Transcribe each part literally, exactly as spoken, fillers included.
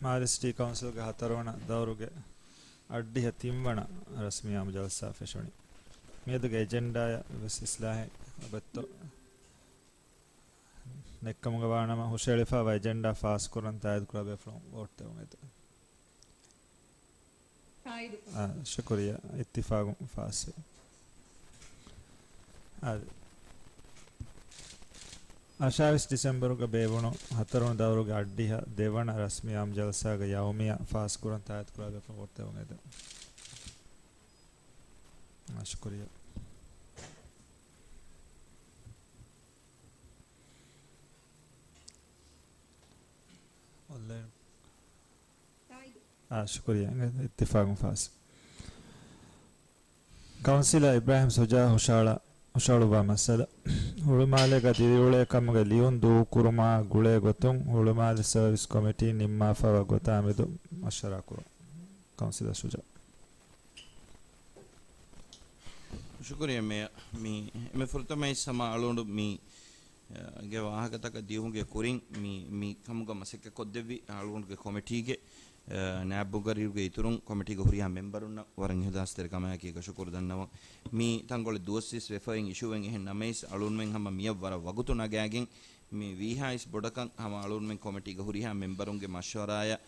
މާލެ ސިޓީ ކައުންސިލްގެ ހަތަރުވަނަ ދައުރުގެ އައްޑިހަ ތިންވަނަ ރަސްމީ އާއްމު ޖަލްސާ ފެށުނީ. މިއަދުގެ އެޖެންޑާއަށް ވެސް އިސްލާހެއް އަބައްތޯ ނެއްކަމުގަ ވާނަމަ، ހުށައެޅިފައިވާ އެޖެންޑާ ފާސްކުރަން ތާއީދުކުރާ ބޭފުޅުން ވޯޓް ދެވުން އެދެން. ތާއީދު. އާ، ޝުކުރިއްޔާ. އިއްތިފާގުން ފާސްވި. އާ، އަށާވީސް ޑިސެމްބަރުގަ ބޭއްވުނު ހަތަރުވަނަ ދައުރުގެ އައްޑިހަ ދެވަނަ ރަސްމީ އާއްމު ޖަލްސާގެ ޔައުމިއްޔާ ފާސްކުރަން ތާއީދުކުރާ ބޭފުޅުން ވޯޓް ދެވުން އެދެން. އާ، ޝުކުރިއްޔާ. އޮންލައިން. އާ، ޝުކުރިއްޔާ. އިއްތިފާގުން ފާސް. ކައުންސިލަރ އިބްރާހިމް ޝުޖާ ހުށަހަޅާ، ހުށަހަޅުއްވާ މައްސަލަ. ހުޅުމާލޭގަ ދިރިއުޅޭ ކަމުގެ ލިޔުން ދޫކުރުމާ ގުޅޭ ގޮތުން ހުޅުމާލެ ސަރވިސް ކޮމިޓީން ނިންމާފައިވާ ގޮތާ މެދު މަޝްވަރާ ކުރުން. ކައުންސިލަރ ޝުޖާ. ޝުކުރިއްޔާ މޭޔަރ. މި، އެންމެ ފުރަތަމަ އިސް ހަމަ އަޅުގަނޑު މި، އަ، ގެ ވާހަކަތަކަށް ދިޔުމުގެ ކުރިން މި، މި ކަމުގަ މަސައްކަތް ކޮށްދެއްވި އަޅުގަނޑުގެ ކޮމިޓީގެ، އަ، ނާއިބު މުގައްރިރުގެ އިތުރުން ކޮމިޓީގެ ހުރިހާ މެމްބަރުންނަށް ވަރަށް އިހުލާސްތެރި ކަމާއެކީގަ ޝުކުރު ދަންނަވަން. މި ތަންކޮޅެއް ދުވަސްވީސް ވެފައި އިޝޫއެއް އެހެން ނަމަވެސް، އަޅުގަނޑުމެން ހަމަ މިއަށް ވަރަށް ވަގުތު ނަގާގެން މި ވީހާ އިސް ބޮޑަކަށް ހަމަ އަޅުގަނޑުމެން ކޮމިޓީގެ ހުރިހާ މެމްބަރުންގެ މަޝްވަރާއަށް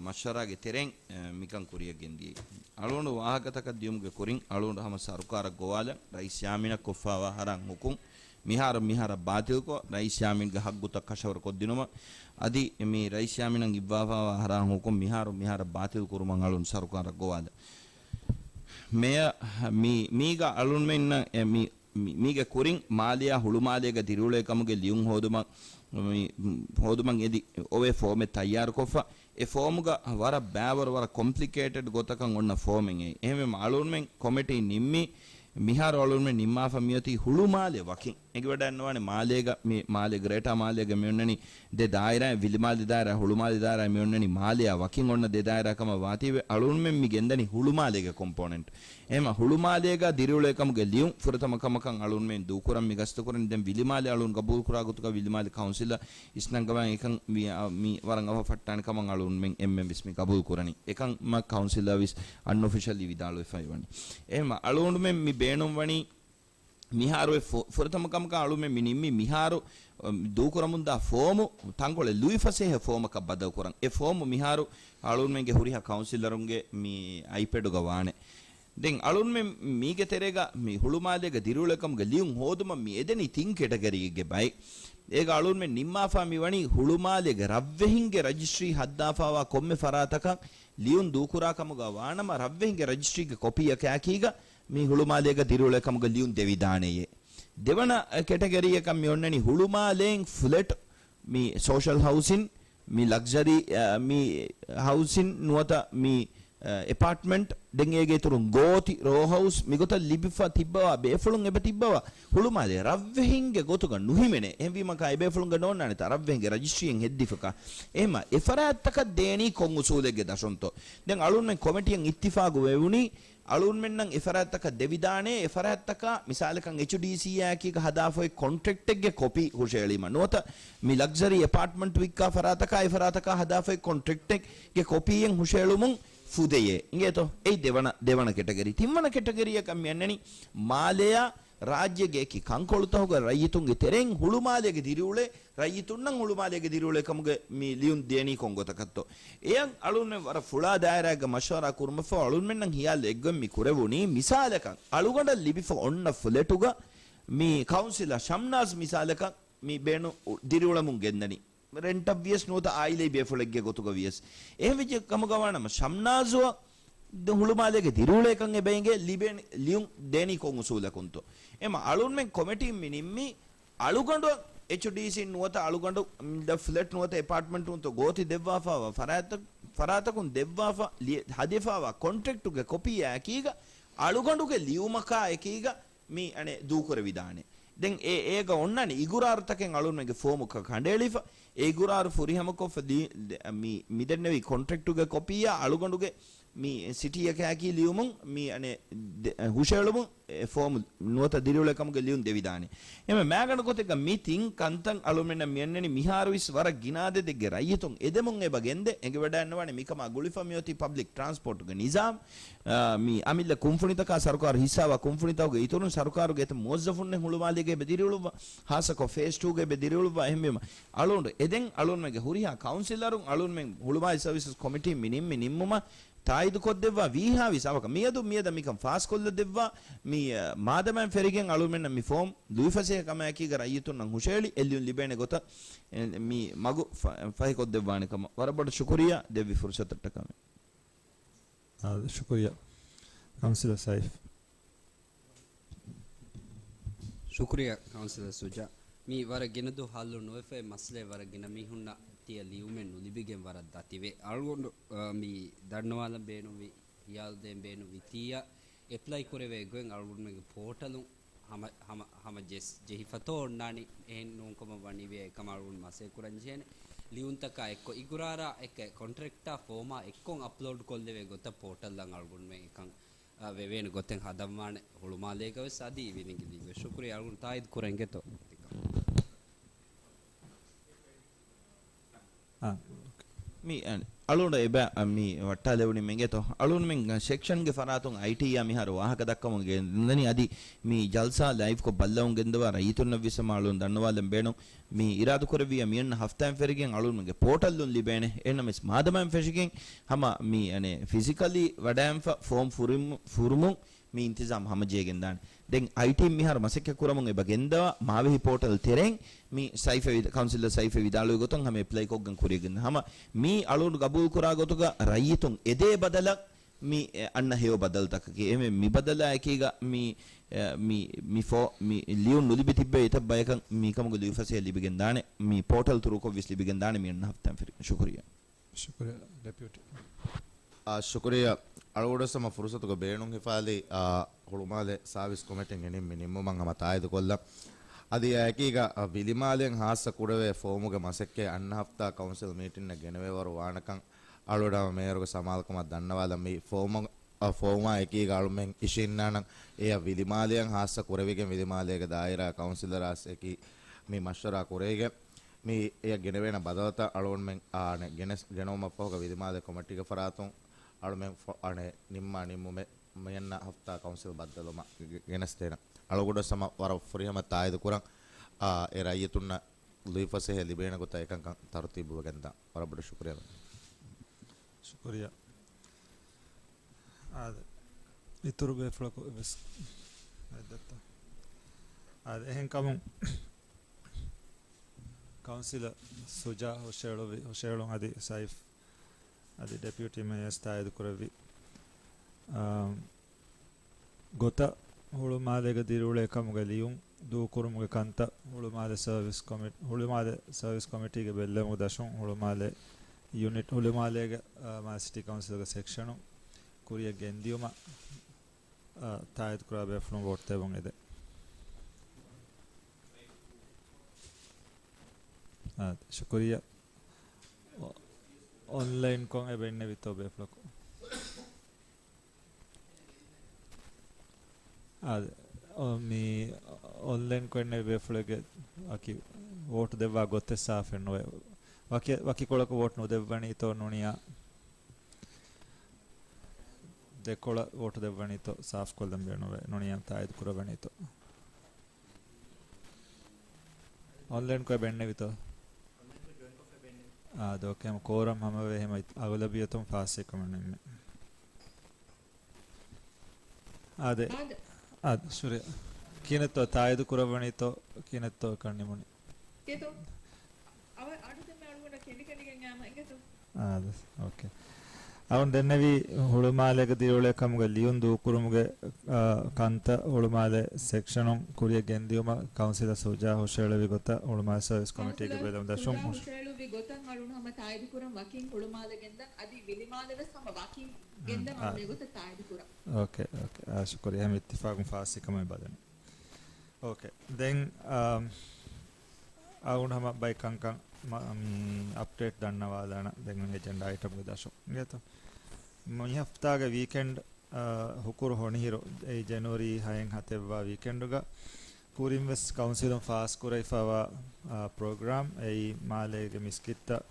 މަޝްވަރާގެ ތެރެއިން، އެ، މިކަން ކުރިއަށް ގެންދިޔައީ. އަޅުގަނޑު ވާހަކަތަކަށް ދިޔުމުގެ ކުރިން އަޅުގަނޑު ހަމަ ސަރުކާރަށް ގޮވާލަން، ރައީސް ޔާމީނަށް ކޮށްފައިވާ ހަރާން ހުކުމް މިހާރު މިހާރަށް ބާތިލްކޮށް، ރައީސް ޔާމީންގެ ހައްގުތައް ކަށަވަރު ކޮށްދިނުމަށް، އަދި މި ރައީސް ޔާމީނަށް އިއްވާފައިވާ ހަރާން ހުކުމް މިހާރު މިހާރަށް ބާތިލް ކުރުމަށް އަޅުގަނޑު ސަރުކާރަށް ގޮވާލަން. މެޔަރ، މީ، މީގަ އަޅުގަނޑުމެންނަށް، އެ، މި، މި، މީގެ ކުރިން މާލެއާ ހުޅުމާލޭގަ ދިރިއުޅޭ ކަމުގެ ލިޔުން ހޯދުމަށް، މި، ހޯދުމަށް އެދި އޮވޭ ފޯމެއް ތައްޔާރުކޮށްފަ. އެ ފޯމުގަ ވަރަށް ބައިވަރު، ވަރަށް ކޮމްޕްލިކޭޓެޑް ގޮތަކަށް އޮންނަ ފޯމެއް އެއީ. އެހެންވީމަ އަޅުގަނޑުމެން ކޮމިޓީ ނިންމީ، މިހާރު އަޅުގަނޑުމެން ނިންމާފަ މިއޮތީ ހުޅުމާލެ ވަކިން. އެނގިވަޑައިގަންނަވާނެ މާލޭގަ، މި މާލޭ ގްރޭޓާ މާލޭގަ މި އޮންނަނީ ދެ ދާއިރާއެއް، ވިލިމާލެ ދާއިރާ، ހުޅުމާލެ ދާއިރާ، މި އޮންނަނީ މާލެއާ ވަކިން އޮންނަ ދެ ދާއިރާ ކަމަށް ވާތީވެ، އަޅުގަނޑުމެން މި ގެންދަނީ ހުޅުމާލޭގެ ކޮމްޕޯނެންޓް. އެހެންމަ ހުޅުމާލޭގަ ދިރިއުޅޭ ކަމުގެ ލިޔުން ފުރަތަމަ ކަމަކަށް އަޅުގަނޑުމެން ދޫކުރަން މި ގަސްތުކުރަނީ. ދެން ވިލިމާލެ އަޅުގަނޑު ގަބޫލުކުރާ ގޮތުގަ ވިލިމާލެ ކައުންސިލަށް އިސްނަންގަވާ އެކަން މި، އާ، މި ވަރަށް އަވަހަށް ފައްޓާނެ ކަމަށް އަޅުގަނޑުމެން އެންމެން ވެސް މި ގަބޫލު ކުރަނީ. އެކަން މަ ކައުންސިލަށް ވެސް އަންއޮފިޝަލީ ވިދާޅުވެފައި ވަނީ. އެހެންމަ އަޅުގަނޑުމެން މި ބޭނުންވަނީ މިހާރު އެ ފު-، ފުރަތަމަ ކަމަކަށް އަޅުމެން މި ނިންމީ މިހާރު، އަ، ދޫކުރަމުންދާ ފޯމު ތަންކޮޅެއް ލުއިފަސޭހަ ފޯމަކަށް ބަދަލުކުރަން. އެ ފޯމު މިހާރު އަޅުމެންގެ ހުރިހާ ކައުންސިލަރުންގެ މި އައިޕެޑުގަ ވާނެ. ދެން އަޅުމެން މީގެ ތެރޭގަ މި ހުޅުމާލޭގަ ދިރިއުޅޭކަމުގެ ލިޔުން ހޯދުމަށް މި އެދެނީ ތިން ކެޓަގަރީއެއްގެ ބައެއް. އޭގަ އަޅުމެން ނިންމާފާ މި ވަނީ ހުޅުމާލޭގެ ރަށްވެހިންގެ ރަޖިސްޓްރީ ހައްދާފާވާ ކޮންމެ ފަރާތަކަށް ލިޔުން ދޫކުރާ ކަމުގަ ވާނަމަ، ރަށްވެހިންގެ ރަޖިސްޓްރީގެ ކޮޕީއަކާއެކީގަ މި ހުޅުމާލޭގަ ދިރިއުޅޭ ކަމުގެ ލިޔުން ދެވިދާނެޔޭ. ދެވަނަ، އަ، ކެޓަގަރީއަކަށް މި އޮންނަނީ ހުޅުމާލޭން ފްލެޓް، މި ސޯޝަލް ހައުސިން، މި ލަގްޒަރީ، އަ، މި ހައުސިން ނުވަތަ މި، އަ، އެޕާޓްމަންޓް، ދެން އޭގެ އިތުރުން ގޯތި، ރޯ ހައުސް، މިގޮތަށް ލިބިފަ ތިއްބަވާ ބޭފުޅުން އެބަ ތިއްބަވާ ހުޅުމާލޭ ރަށްވެހިންގެ ގޮތުގަ ނުހިމެނޭ. އެހެންވީމަކާ އެބޭފުޅުންގެ ނޯންނާނެތާ ރަށްވެހިންގެ ރަޖިސްޓްރީއެއް ހެއްދިފަކާ. އެހެމަ އެފަރާތްތަކަށް ދޭނީ ކޮން އުސޫލެއްގެ ދަށުންތޯ؟ ދެން އަޅުންމެން ކޮމިޓީއަށް އިއްތިފާގު ވެވުނީ، އަޅުންމެންނަށް އެފަރާތްތަކަށް ދެވިދާނޭ، އެފަރާތްތަކާ މިސާލަކަށް އެޗްޑީސީއާއެކީގަ ހަދާފައި ކޮންޓްރެކްޓެއްގެ ކޮޕީ ހުށައެޅީމަ. ނުވަތަ މި ލަގްޒަރީ އެޕާޓްމަންޓް ވިއްކާ ފަރާތަކާ އެފަރާތަކާ ހަދާފައި ކޮންޓްރެކްޓެއްގެ ކޮޕީއެއް ހުށައެޅުމުން ފުދެޔޭ. އިނގޭތޯ؟ އެއީ ދެވަނަ، ދެވަނަ ކެޓަގަރީ. ތިންވަނަ ކެޓަގަރީއަކަށް މި އަންނަނީ މާލެއާ ރާއްޖޭގެ އެކި ކަންކޮޅުތަކުގަ ރައްޔިތުންގެ ތެރެއިން ހުޅުމާލޭގެ ދިރިއުޅޭ ރައްޔިތުންނަށް ހުޅުމާލޭގެ ދިރިއުޅޭ ކަމުގެ މި ލިޔުން ދޭނީ ކޮންގޮތަކަށްތޯ؟ އެއަށް އަޅުންމެން ވަރަށް ފުޅާ ދާއިރާއެއްގަ މަޝްވަރާ ކުރުމަށްފަހު އަޅުންމެންނަށް ހިޔާލު އެއްގޮތް މި ކުރެވުނީ، މިސާލަކަށް އަޅުގަނޑަށް ލިބިފަ އޮންނަ ފްލެޓުގަ މި ކައުންސިލަރ ޝަމްނާޒް މިސާލަކަށް މި ބޭނު ދިރިއުޅެމުން ގެންދަނީ. ރެންޓަށް ވިޔަސް ނުވަތަ އާއިލީ ބޭފުޅެއްގެ ގޮތުގަ ވިޔަސް. އެހެން ވެއްޖެ ކަމުގަ ވާނަމަ ޝަމްނާޒުއަށް ދެ ހުޅުމާލޭގެ ދިރިއުޅޭކަން އެބައިނގޭ ލިބޭނެ، ލިޔުން ދޭނީ ކޮން އުސޫލަކުންތޯ؟ އެމަ އަޅުންމެން ކޮމިޓީން މި ނިންމީ އަޅުގަނޑު އެޗްޑީސީ ނުވަތަ އަޅުގަނޑު ދަ ފްލެޓް ނުވަތަ އެޕާޓްމަންޓުންތޯ ގޯތި ދެއްވާފާވާ ފަރާތަ-، ފަރާތަކުން ދެއްވާފަ ލި-، ހަދިފާވާ ކޮންޓްރެކްޓުގެ ކޮޕީއާ އެކީގަ އަޅުގަނޑުގެ ލިޔުމަކާ އެކީގަ މި އަނެއް ދޫކުރެވިދާނެ. ދެން އެ، އޭގަ އޮންނާނެ އިގުރާރުތަކެއް އަޅުންމެންގެ ފޯމުކަށް ކަނޑައެޅިފަ. އެ އިގުރާރު ފުރިހަމަކޮށްފަ ދީ-، ދެ-، މި، މިދެންނެވި ކޮންޓްރެކްޓުގެ ކޮޕީއާ އަޅުގަނޑުގެ މި ސިޓީއަކާއެކީ ލިޔުމުން މި އަނެއް ދެ-، ހުށައެޅުމުން އެ ފޯމު ނުވަތަ ދިރިއުޅޭ ކަމުގެ ލިޔުން ދެވިދާނެ. އެމެ މާގަނޑު ގޮތެއްގަ މި ތިން ކަންތައް އަޅުމެންނަށް މިއަންނަނީ މިހާރުވެސް ވަރަށް ގިނާ ދެދެއްގެ ރައްޔިތުން އެދެމުން އެބަ ގެންދެ އެނގިވަޑައިންނަވާނެ މިކަމާ ގުޅިފަ މިއޮތީ ޕަބްލިކް ޓްރާންސްޕޯޓުގެ ނިޒާމް، އާ، މި އަމިއްލަ ކުންފުނިތަކާ ސަރުކާރު ހިއްސާވާ ކުންފުނިތަކުގެ އިތުރުން ސަރުކާރުގެ އެތައް މުވައްޒަފުންނެއް ހުޅުމާލޭގަ އެބަ ދިރިއުޅުއްވާ، ހާއްސަކޮށް ފޭސް ޓޫގަ އެބަ ދިރިއުޅުއްވާ އެހެންވީމަ، އަޅުގަނޑު އެދެން އަޅުގަނޑުމެންގެ ހުރިހާ ކައުންސިލަރުން އަޅުގަނޑުމެން ހުޅުމާލެ ސަރވިސަސް ކޮމިޓީން މި ނިންމި ނިންމުމަށް ތާއީދުކޮށްދެއްވާ ވީހާވީސް އަވަކަށް މިއަދު މިއަދަށް މިކަން ފާސްކޮށްލަދެއްވާ، މި، އަ، މާދަމާއިން ފެށިގެން އަޅުމެންނަށް މި ފޯމް ލުއިފަސޭހަ ކަމާއެކީގަ ރައްޔިތުންނަށް ހުށައެޅި އެ ލިޔުން ލިބޭނެ ގޮތަށް އެ، މި މަގު ފަ-، ފަހިކޮށްދެއްވާނެ ކަމަށް ވަރަށް ބޮޑަށް ޝުކުރިއްޔާ ދެއްވި ފުރުސަތަށްޓަކާ. އާ، ޝުކުރިއްޔާ. ކައުންސިލަރ ސައިފް. ޝުކުރިއްޔާ ކައުންސިލަރ ސުޖާ. މީ ވަރަށް ގިނަ ދުވަހު ހައްލު ނުވެފައި މައްސަލަ ވަރަށް ގިނަ މީހުންނަށް ތިޔަ ލިޔުމެއް ނުލިބިގެން ވަރަށް ދަތިވޭ. އަޅުގަނޑު، އާ، މި ދަންނަވާލަން ބޭނުންވި، ހިޔާލުދޭން ބޭނުންވި ތިޔަ އެޕްލައި ކުރެވޭ ގޮތް އަޅުގަނޑުމެންގެ ޕޯޓަލުން ހަމަ، ހަމަ، ހަމަ ޖެސް-، ޖެހިފަތޯ އޮންނާނީ. އެހެން ނޫންކަމަށް ވަނީވިޔަ އެކަމަށް އަޅުގަނޑު މަސައްކަތް ކުރަން ޖެހޭނެ. ލިޔުންތަކާ އެއްކޮށް އިގުރާރާ އެކަ ކޮންޓްރެކްޓާ ފޯމާ އެއްކޮށް އަޕްލޯޑް ކޮށްލެވޭ ގޮތަށް ޕޯޓަލްއަށް އަޅުގަނޑުމެން އެކަން، އަ، ވެވޭނެ ގޮތެއް ހަދަންވާނެ. ހުޅުމާލޭގަވެސް އަދި ވިލިނގިލީގެ ޝުކުރިއްޔާ އަޅުގަނޑު ތާއީދު ކުރަން އިނގޭތޯ. އާ، އޯކޭ. މި، އަ، އަޅުގަނޑަށް އެބަ، އަ، މި ވައްޓާލެވުނީ މެނގޭތޯ؟ އަޅުގަނޑުމެން ސެކްޝަންގެ ފަރާތުން އައިޓީއާ މިހާރު ވާހަކަ ދައްކަމުން ގެންދަނީ އަދި މި ޖަލްސާ ލައިވްކޮށް ބައްލަވަން ގެންދަވާ ރައްޔިތުންނަށްވެސް ހަމަ އަޅުގަނޑު ދަންނަވާލަން ބޭނުން. މި އިރާދަކުރެއްވިއްޔާ މިއަންނަ ހަފްތާއިން ފެށިގެން އަޅުގަނޑުމެންގެ ޕޯޓަލުން ލިބޭނެ. އެހެންނަމަވެސް މާދަމާއިން ފެށިގެން ހަމަ މި އަނެއް ފިޒިކަލީ ވަޑައިންފަ ފޯމް ފުރިމު-، ފުރުމުން މި އިންތިޒާމް ހަމަޖެހިގެންދާނެ. ދެން އައިޓީން މިހާރު މަސައްކަތް ކުރަމުން އެބަ ގެންދަވާ މާވެހި ޕޯޓަލް ތެރެއިން މި ސައިފް ވިދާ-، ކައުންސިލަރ ސައިފް ވިދާޅުވި ގޮތަށް ހަމަ އެޕްލައި ކޮށްގެން ކުރިޔަށް ގެންދަން. ހަމަ މީ އަޅުގަނޑު ގަބޫލު ކުރާ ގޮތުގަ ރައްޔިތުން އެދޭ ބަދަލަށް މި އަންނަ ހެޔޮ ބަދަލުތަކަކީ. އެހެންވެ މި ބަދަލާއެކީގަ މި، އެ، މި، މި ފޯ-، މި ލިޔުން ނުލިބި ތިއްބެވި އެތައް ބަޔަކަށް މިކަމުގެ ލުއިފަސޭހަ ލިބިގެން ދާނެ. މި ޕޯޓަލް ތުރޫކޮށްވެސް ލިބިގެން ދާނެ މި އަންނަ ހަފްތާއިން ފެށިގެން. ޝުކުރިއްޔާ. ޝުކުރިއްޔާ، ޑެޕިއުޓީ. އާ، ޝުކުރިއްޔާ. އަޅުގަނޑުވެސް ހަމަ ފުރުސަތުގަ ބޭނުން ހިފާލީ، އާ، ހުޅުމާލެ ސާވިސް ކޮމިޓީން އެ ނިންމި ނިންމުމަށް ހަމަ ތާއީދުކޮށްލަން. އަދި އެއާއެކީގަ، އާ، ވިލިމާލެއިން ހާއްސަ ކުރެވޭ ފޯމުގެ މަސައްކަތް އަންނަ ހަފްތާ ކައުންސިލް މީޓިންއަށް ގެނެވޭވަރު ވާނެކަން އަޅުގަނޑު ހަމަ މޭޔަރުގެ ސަމާލުކަމަށް ދަންނަވާލަން. މި ފޯމު، އާ، ފޯމާ އެކީގަ އަޅުމެން އިށީންނާނަން. އެޔަށް ވިލިމާލެއަށް ހާއްސަ ކުރެވިގެން ވިލިމާލޭގެ ދާއިރާ ކައުންސިލަރާސް އެކީ މި މަޝްވަރާ ކުރެވިގެން މި އެޔަށް ގެނެވޭނެ ބަދަލުތައް އަޅުގަނޑުމެން އާނެ ގެނެސް-، ގެނައުމަށްފަހުގަ ވިލިމާލެ ކޮމިޓީގެ ފަރާތުން އަޅުމެން ފޮ-، އާނެ ނިންމާ ނިންމުމެއް މިއަންނަ ހަފްތާ ކައުންސިލް ބައްދަލުވުމަށް ގެ-، ގެނެސްދޭނަން. އަޅުގަނޑު ހަމަ ވަރަށް ފުރިހަމަ ތާއީދު ކުރަން، އާ، އެ ރައްޔިތުންނަށް ލުއިފަސޭހަ ލިބޭނެ ގޮތަށް އެކަންކަން ތަރުތީބުވެގެންދާން. ވަރަށް ބޮޑަށް ޝުކުރިއްޔާ. ޝުކުރިއްޔާ. އާދެ، އިތުރު ބޭފުޅަކު ވެސް ހައްދައްތަ؟ އާދެ، އެހެންކަމުން ކައުންސިލަރ ސުޖާ ހުށައެޅުއްވި، ހުށައެޅުން އަދި ސައިފް އަދި ޑެޕިއުޓީ މޭޔަރސް ތާއީދު ކުރެއްވި، އާ، ގޮތަށް ހުޅުމާލޭގަ ދިރިއުޅޭ ކަމުގެ ލިޔުން ދޫކުރުމުގެ ކަންތައް ހުޅުމާލެ ސަރވިސް ކޮމި-، ހުޅުމާލެ ސަރވިސް ކޮމިޓީގެ ބެއްލެވުމުގެ ދަށުން ހުޅުމާލެ ޔުނިޓް، ހުޅުމާލޭގެ، އާ، މާލެ ސިޓީ ކައުންސިލްގެ ސެކްޝަނުން ކުރިޔަށް ގެންދިޔުމަށް، އާ، ތާއީދުކުރާ ބޭފުޅުން ވޯޓް ދެއްވުން އެދެން. އާ، ޝުކުރިއްޔާ. އޮ-، އޮންލައިންކޮށް އެބަ އިންނެވިތޯ ބޭފުޅަކު؟ އާދެ، އޮ، މި އޮންލައިންކޮށް އިންނެވި ބޭފުޅެއްގެ ވަކި ވޯޓު ދެއްވާ ގޮތެއް ސާފެއް ނުވޭ. ވަކި، ވަކިކޮޅަކު ވޯޓު ނުދެއްވަނީތޯ ނޫނިޔާ؟ ދެކޮޅަށް ވޯޓު ދެއްވަނީތޯ ސާފުކޮށްލަން ބޭނުންވޭ. ނޫނިޔާ ތާއީދު ކުރައްވަނީތޯ؟ އޮންލައިންކޮށް އެބަ އިންނެވިތޯ؟ އާ، ދޯ، ކޯރަމް ހަމަވޭ ހަމަ އަޣުލަބިއްޔަތުން ފާސްވި ކަމަށް ނިންމޭ. އާދެ. އާދެ. އާދެ، ޝުކުރިއްޔާ. ކިހިނެއްތޯ ތާއީދު ކުރައްވަނީތޯ؟ ކިހިނެއްތޯ ކަން ނިމުނީ؟ ކޭތޯ؟ އަވަ އަޑު ދެމެ އަޅުގަނޑަށް ކެނޑި ކެނޑިގެން އާމަ އިނގޭތޯ؟ އާދެ، އޯކޭ. އަޅުގަނޑު ދެންނެވީ ހުޅުމާލޭގަ ދިރިއުޅޭ ކަމުގެ ލިޔުން ދޫކުރުމުގެ، އާ، ކަންތައް ހުޅުމާލެ ސެކްޝަނުން ކުރިޔަށް ގެންދިޔުމަށް ކައުންސިލަރ ސުޖާ ހުށައެޅުއްވި ގޮތަށް ހުޅުމާލެ ސަރވިސް ކޮމިޓީގެ ބެލެމުން ދަށުން ހުށައެޅުއްވި ގޮތަށް އަޅުގަނޑު ހަމަ ތާއީދު ކުރަން ވަކިން ހުޅުމާލެ ގެންދަން އަދި ވިލިމާލެ ވެސް ހަމަ ވަކިން ގެންދަން އަޅުގަނޑު އެގޮތަށް ތާއީދު ކުރަން. އޯކޭ، އޯކޭ. އާ، ޝުކުރިއްޔާ. ހަމަ އިއްތިފާގުން ފާސްވި ކަމަށް ބަލަނީ. އޯކޭ. ދެން، އާ، އަޅުގަނޑު ހަމަ ބައެއް ކަންކަން މ-، މި އަޕްޑޭޓް ދަންނަވާލާނަ ދެން އެޖެންޑާ އައިޓަމްގެ ދަށު ގެތޯ. މި ހަފްތާގެ ވީކެންޑް، އާ، ހުކުރު ހޮނިހިރު އެއީ ޖެނުއަރީ ހައެއް ހަތެއްވާ ވީކެންޑުގަ ކުރިން ވެސް ކައުންސިލުން ފާސް ކުރެވިފައިވާ، އާ، ޕްރޮގްރާމް އެއީ މާލޭގެ މިސްކިތްތައް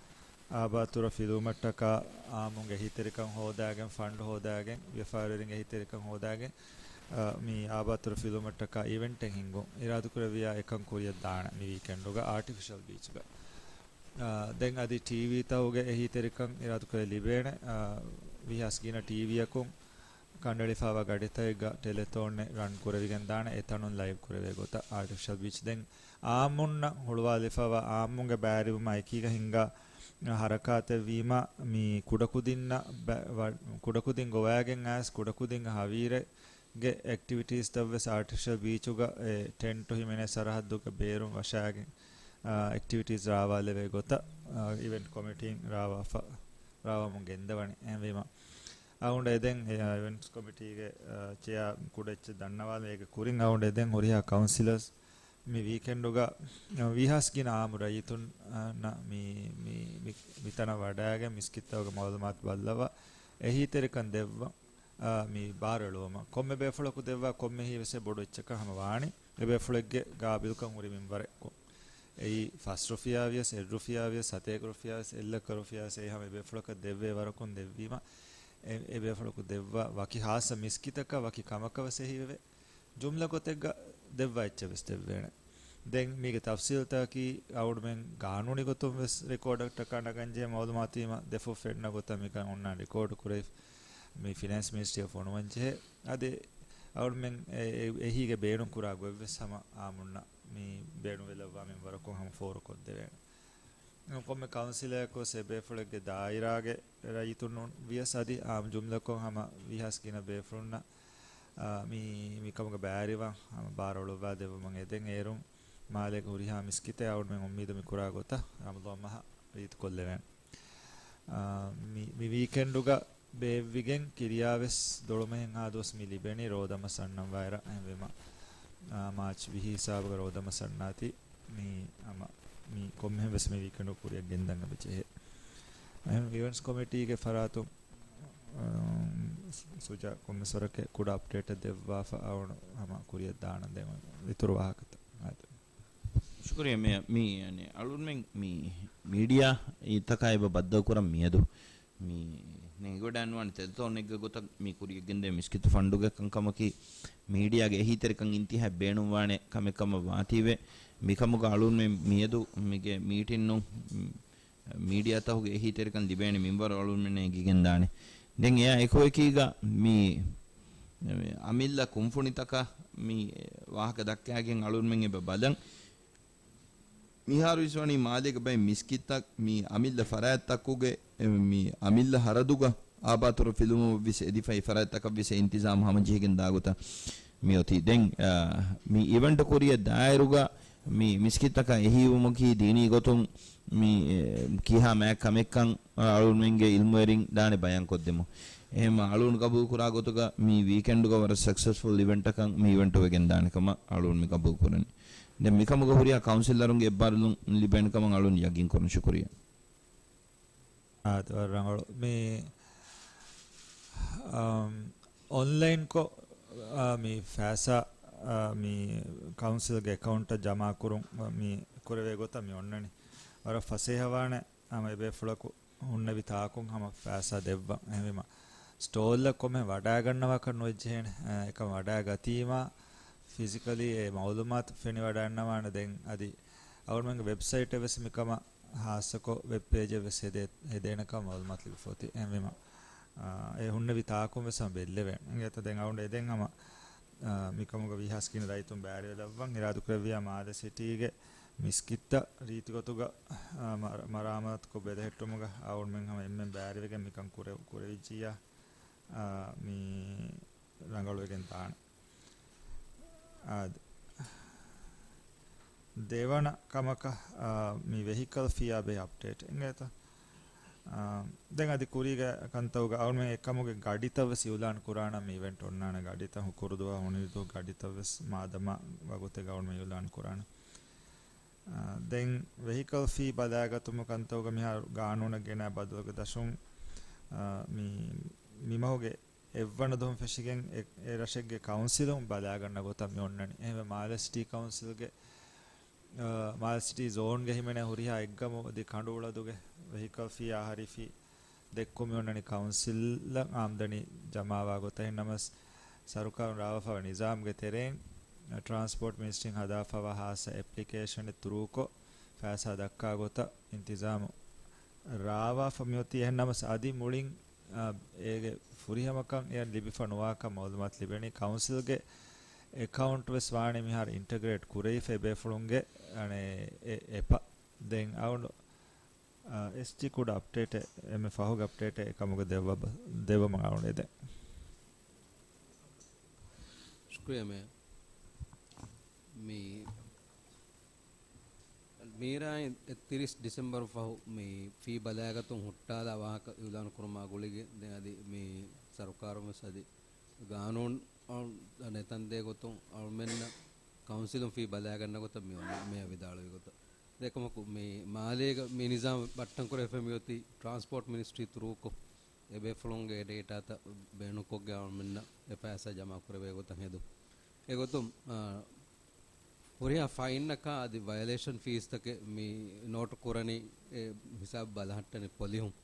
އާބާތުރަ ފިލުވުމަށްޓަކާ އާއްމުންގެ އެހީތެރިކަން ހޯދާގެން، ފަންޑް ހޯދާގެން، ވިޔަފާރިވެރިންގެ އެހީތެރިކަން ހޯދާގެން، އާ، މި އާބާތުރަ ފިލުވުމަށްޓަކާ އިވެންޓެއް ހިންގުން އިރާދަކުރެއްވިޔާ އެކަން ކުރިއަށް ދާނެ މި ވީކެންޑުގަ އާޓިފިޝަލް ބީޗުގަ. އާ، ދެން އަދި ޓީވީތަކުގެ އެހީތެރިކަން އިރާދަކުރެ ލިބޭނެ، އާ، ވީހާސް ގިނަ ޓީވީއަކުން ކަނޑައެޅިފައިވާ ގަޑިތަކެއްގަ ޓެލެތޯންއެއް ރަން ކުރެވިގެންދާނެ އެތަނުން ލައިވް ކުރެވޭ ގޮތަށް އާޓިފިޝަލް ބީޗް. ދެން އާއްމުންނަށް ހުޅުވާލިފައިވާ އާއްމުންގެ ބައިވެރިވުމާ އެކީގަ ހިންގާ ހަރަކާތެއްވީމަ، މި ކުޑަކުދިންނަށް ބަ-، ވަ-، ކުޑަކުދިން ގޮވައިގެން އައިސް ކުޑަކުދިންގެ ހަވީރެއްގެ އެކްޓިވިޓީސްތައް ވެސް އާޓިފިޝަލް ބީޗުގަ އެ ޓެންޓު ހިމެނޭ ސަރަހައްދުގެ ބޭރުން ވަށާގެން، އާ، އެކްޓިވިޓީސް ރާވާލެވޭ ގޮތަށް، އާ، އިވެންޓް ކޮމިޓީން ރާވާފަ-، ރާވަމުން ގެންދަވަނީ. އެހެންވީމަ، އަޅުގަނޑު އެދެން، އެ، އިވެންޓްސް ކޮމިޓީގެ، އާ، ޗެއާ ކުޑައެއްޗެއް ދަންނަވާލަން. އޭގެ ކުރިން އަޅުގަނޑު އެދެން ހުރިހާ ކައުންސިލަރސް މި ވީކެންޑުގަ، އާ، ވީހާސް ގިނަ އާއްމު ރައްޔިތުންނަށް މި، މި، މި، މިތަނަށް ވަޑައިގެން މިސްކިތްތަކުގެ މައުލޫމާތު ބައްލަވާ އެހީތެރިކަން ދެއްވަން، އާ، މި ބާރުއެޅުވުމަށް. ކޮންމެ ބޭފުޅަކު ދެއްވާ ކޮންމެ އެހީވެސް ބޮޑު އެއްޗަކަށް ހަމަ ވާނީ އެބޭފުޅެއްގެ ގާބިލުކަން ހުރި މިންވަރެއް ކޮށް. އެއީ ފަސް ރުފިޔާ ވިޔަސް، އެއް ރުފިޔާ ވިޔަސް، ސަތޭކަ ރުފިޔާ ވިޔަސް، އެއް ލައްކަ ރުފިޔާ ވިޔަސް، އެއީ ހަމަ އެބޭފުޅަކަށް ދެއްވޭ ވަރަކުން ދެއްވީމަ، އެ، އެބޭފުޅަކު ދެއްވާ ވަކި ހާއްސަ މިސްކިތަކަށް ވަކި ކަމަކަށް ވެސް އެހީވެވޭ. ޖުމްލަ ގޮތެއްގަ ދެއްވާ އެއްޗެއް ވެސް ދެއްވޭނެ. ދެން މީގެ ތަފްސީލްތަކަކީ އަޅުގަނޑުމެން ގާނޫނީ ގޮތުން ވެސް ރެކޯޑަކަށްޓަކާ ނަގަންޖެހޭ މައުލޫމާތުވީމަ ދެފުށް ފެންނަ ގޮތަށް މިކަން އޮންނާނެ ރެކޯޑު ކުރެވިފަ މި ފިނޭންސް މިނިސްޓްރީއަށް ފޮނުވަންޖެހޭ. އަދި އަޅުގަނޑުމެން އެ-، އެ-، އެހީގެ ބޭނުން ކުރާ ގޮތްވެސް ހަމަ އާއްމުންނަށް މި ބޭނުންވެލައްވާ މިންވަރަކުން ހަމަ ފޯރުކޮށްދެވޭނެ. ކޮންމެ ކައުންސިލަކު ވެސް އެބޭފުޅެއްގެ ދާއިރާގެ ރައްޔިތުން ވިޔަސް އަދި އާއްމު ޖުމްލަކޮށް ހަމަ ވީހާސް ގިނަ ބޭފުޅުންނަށް، އާ، މި، މިކަމުގެ ބައިވެރިވާން ހަމަ ބާރުއަޅުއްވާ ދެއްވުމަށް އެދެން. އޭރުން މާލޭގެ ހުރިހާ މިސްކިތެއް އަޅުގަނޑުމެން އުއްމީދު މި ކުރާ ގޮތަށް ރަމަޟާން މަހަށް ރީތިކޮށްލެވޭނެ. އާ، މި، މި ވީކެންޑުގަ ބޭއްވިގެން ކިރިޔާވެސް ދޮޅުމަހެއްހާ ދުވަސް މި ލިބެނީ ރޯދަމަސް އަންނަން ވާއިރަށް. އެހެންވީމަ، އާ، މާޗް ވިހި ހިސާބުގަ ރޯދަމަސް އަންނާތީ މި ހަމަ މި ކޮންމެހެން ވެސް މި ވީކެންޑު ކުރިއަށް ގެންދަން އެބަޖެހޭ. އެހެން އިވެންޓްސް ކޮމިޓީގެ ފަރާތުން، އާ، ސު-، ސުޖާ ކޮންމެސް ވަރަކަށް ކުޑަ އަޕްޑޭޓެއް ދެއްވާފަ އަޅުގަނޑު ހަމަ ކުރިއަށް ދާނަން ދެން އިތުރު ވާހަކަތައް. ޝުކުރިއްޔާ. މި، މި، އަނެ، އަޅުގަނޑުމެން މި މީޑިއާ ތަކާ އެބަ ބައްދަލުކުރަން މިއަދު މި ނޭނގިވަޑައިނުވާނެ ތެދުތައް އޮންނަ ގޮތަށް މި ކުރިއަށް ގެންދޭ މިސްކިތު ފަންޑުގެ ކަންކަމަކީ މީޑިއާގެ އެހީތެރިކަން އިންތިހާއަށް ބޭނުންވާނެ ކަމެއް ކަމަށް ވާތީވެ، މިކަމުގަ އަޅުގަނޑުމެން މިއަދު މިގެ މީޓިންނު މީޑިއާތަކުގެ އެހީތެރިކަން ލިބޭނެ މިންވަރު އަޅުގަނޑުމެންނަށް އެނގިގެންދާނެ. ދެން އެއާ އެކުއެކީގަ މި އަމިއްލަ ކުންފުނިތަކަށް މި ވާހަކަ ދައްކާގެން އަޅުގަނޑުމެން އެބަ ބަލަން. މިހާރު ވެސް ވަނީ މާލޭގެ ބައެއް މިސްކިތްތައް މި އަމިއްލަ ފަރާތްތަކުގެ، މި އަމިއްލަ ހަރަދުގަ އާބާތުރަ ފިލުވުމަށް ވެސް އެދިފައި ފަރާތްތަކަށް ވެސް އިންތިޒާމް ހަމަޖެހިގެން ދާގޮތަށް މިއޮތީ. ދެން، އާ، މި އިވެންޓް ކުރިއަށް ދާއިރުގަ މި މިސްކިތްތަކަށް އެހީވުމަކީ ދީނީ ގޮތުން މި، އެ، ކިހާ މާތް ކަމެއްކަން އަޅުގަނޑުމެންގެ އިލްމުވެރިން ދާނެ ބަޔާންކޮށްދެމު. އެހެންމަ އަޅުގަނޑު ގަބޫލުކުރާ ގޮތުގަ މި ވީކެންޑުގަ ވަރަށް ސަކްސެސްފުލް އިވެންޓަކަށް މި އިވެންޓު ވެގެން ދާނެ ކަމަށް އަޅުގަނޑު މި ގަބޫލުކުރަނީ. ދެން މިކަމުގަ ހުރިހާ ކައުންސިލަރުންގެ އެއްބާރުލުން ލިބޭނެ ކަމަށް އަޅުގަނޑު ޔަގީން ކުރަން. ޝުކުރިއްޔާ. އާދެ، ވަރަށް ރަނގަޅު. މި، އަމް، އޮންލައިންކޮށް، އާ، މި ފައިސާ، އާ، މި ކައުންސިލްގެ އެކައުންޓަށް ޖަމާކުރުން، އާ، މި ކުރެވޭ ގޮތަށް މި އޮންނަނީ. ވަރަށް ފަސޭހަވާނެ ހަމަ އެބޭފުޅަކު ހުންނެވި ތާކުން ހަމަ ފައިސާ ދެއްވަން. އެހެންވީމަ، ސްޓޯލްއަށް ކޮންމެ ވަޑައިގަންނަވާކަށް ނުވެއްޖެހޭނެ. އެކަމަށް ވަޑައިގަތީމާ، ފިޒިކަލީ އެ މައުލޫމާތު ފެނިވަޑައިގަންނަވާނެ. ދެން އަދި އަޅުގަނޑުމެންގެ ވެބްސައިޓެއް ވެސް މިކަމަށް ހާއްސަކޮށް ވެބް ޕޭޖެއް ވެސް ހެދޭ-، ހެދޭނެކަން މައުލޫމާތު ލިބިފަ އޮތީ. އެހެންވީމަ، އާ، އެ ހުންނެވި ތާކުން ވެސް ހަމަ ބެއްލެވޭނެ. އިނގޭތަ ދެން އަޅުގަނޑު އެދެން ހަމަ، އާ، މިކަމުގަ ވީހާސް ގިނަ ރައްޔިތުން ބައިވެރިވެލައްވަން އިރާދަކުރެއްވިޔާ މާލެ ސިޓީގެ މިސްކިތްތައް ރީތިގޮތުގަ، އާ، މަރ-، މަރާމާތުކޮށް ބެލެހެއްޓުމުގަ އަޅުގަނޑުމެން ހަމަ އެންމެން ބައިވެރިވެގެން މިކަން ކުރެ-، ކުރެވިއްޖިއްޔާ، އާ، މި ރަނގަޅުވެގެން ދާނެ. އާ، ދެވަނަ ކަމަކަށް، އާ، މި ވެހިކަލް ފީއާ ބެހޭ އަޕްޑޭޓް އިނގޭތަ؟ އާ، ދެން އަދި ކުރީގެ ކަންތައްގަ އަޅުގަނޑުމެން އެކަމުގެ ގަޑިތައް ވެސް އިއުލާން ކުރާނަން. މި އިވެންޓް އޮންނާނެ ގަޑިތައް، ހުކުރު ދުވަހު ހޮނިހިރު ދުވަހު ގަޑިތައް ވެސް މާދަމާ ވަގުތެއްގަ އަޅުގަނޑުމެން އިއުލާން ކުރާނަން. އާ، ދެން ވެހިކަލް ފީ ބަލާގަތުމުގެ ކަންތައްގަ މިހާރު ގާނޫނަށް ގެނައި ބަދަލުގެ ދަށުން، އާ، މި، މިމަހުގެ އެއްވަނަ ދުވަހުން ފެށިގެން އެ، އެ ރަށެއްގެ ކައުންސިލުން ބަލާގަންނަ ގޮތަށް މި އޮންނަނީ. އެހެންވެ، މާލެ ސިޓީ ކައުންސިލްގެ، އާ، މާލެ ސިޓީ ޒޯންގެ ހިމެނޭ ހުރިހާ އެއްގަމު އަދި ކަނޑުއުޅަދުގެ ވެހިކަލް ފީ އަހަރީ ފީ ދެއްކުން މި އޮންނަނީ ކައުންސިލަށް އާމްދަނީ ޖަމާވާ ގޮތަށް. އެހެންނަމަވެސް، ސަރުކާރުން ރާވާފަވާ ނިޒާމްގެ ތެރެއިން، ޓްރާންސްޕޯޓް މިނިސްޓްރީން ހަދާފަވާ ހާއްސަ އެޕްލިކޭޝަނެއް ތުރޫކޮށް، ފައިސާ ދައްކާ ގޮތަށް އިންތިޒާމު ރާވާފަ މިއޮތީ. އެހެންނަމަވެސް، އަދި މުޅިން، އާ، އޭގެ ފުރިހަމަކަން އެއަށް ލިބިފަ ނުވާކަން މައުލޫމާތު ލިބެނީ. ކައުންސިލްގެ އެކައުންޓް ވެސް ވާނީ މިހާރު އިންޓަގްރޭޓް ކުރެވިފަ އެބޭފުޅުންގެ، އަނެ، އެ އެޕަށް. ދެން އަޅުގަނޑު، އާ، އެސްޖީ ކުޑަ އަޕްޑޭޓެއް އެންމެ ފަހުގެ އަޕްޑޭޓެއް އެކަމުގެ ދެއްވަ-، ދެއްވަމުން އަޅުގަނޑު އެދެން. ޝުކުރިއްޔާ މޭ. މި މީރާއިން އެއްތިރީސް ޑިސެމްބަރު ފަހު މި ފީ ބަލާގަތުން ހުއްޓާލާ ވާހަކަ އިއުލާނު ކުރުމާ ގުޅިގެން ދެން އަދި މި ސަރުކާރުން ވެސް އަދި ގާނޫނު ނެތަންދޭ ގޮތުން އަޅުމެންނަށް ކައުންސިލުން ފީ ބަލާގަންނަ ގޮތަށް މި އޮންނަ މޭޔަ ވިދާޅުވި ގޮތަށް. އެކަމަކު މި މާލޭގަ މި ނިޒާމް ބައްޓަން ކުރެވިފަ މިއޮތީ ޓްރާންސްޕޯޓް މިނިސްޓްރީ ތުރޫކޮށް، އެބޭފުޅުންގެ ޑޭޓާތައް ބޭނުންކޮށްގެން އަޅުމެންނަށް އެ ފައިސާ ޖަމާ ކުރެވޭ ގޮތަށް ހެދުން. އެގޮތުން، އާ، ހުރިހާ ފައިންއަކާ އަދި ވަޔަލޭޝަން ފީސްތަކެއް މި ނޯޓު ކުރަނީ އެ ހިސާބު ބަލަހައްޓަނީ ޕޮލިހުން.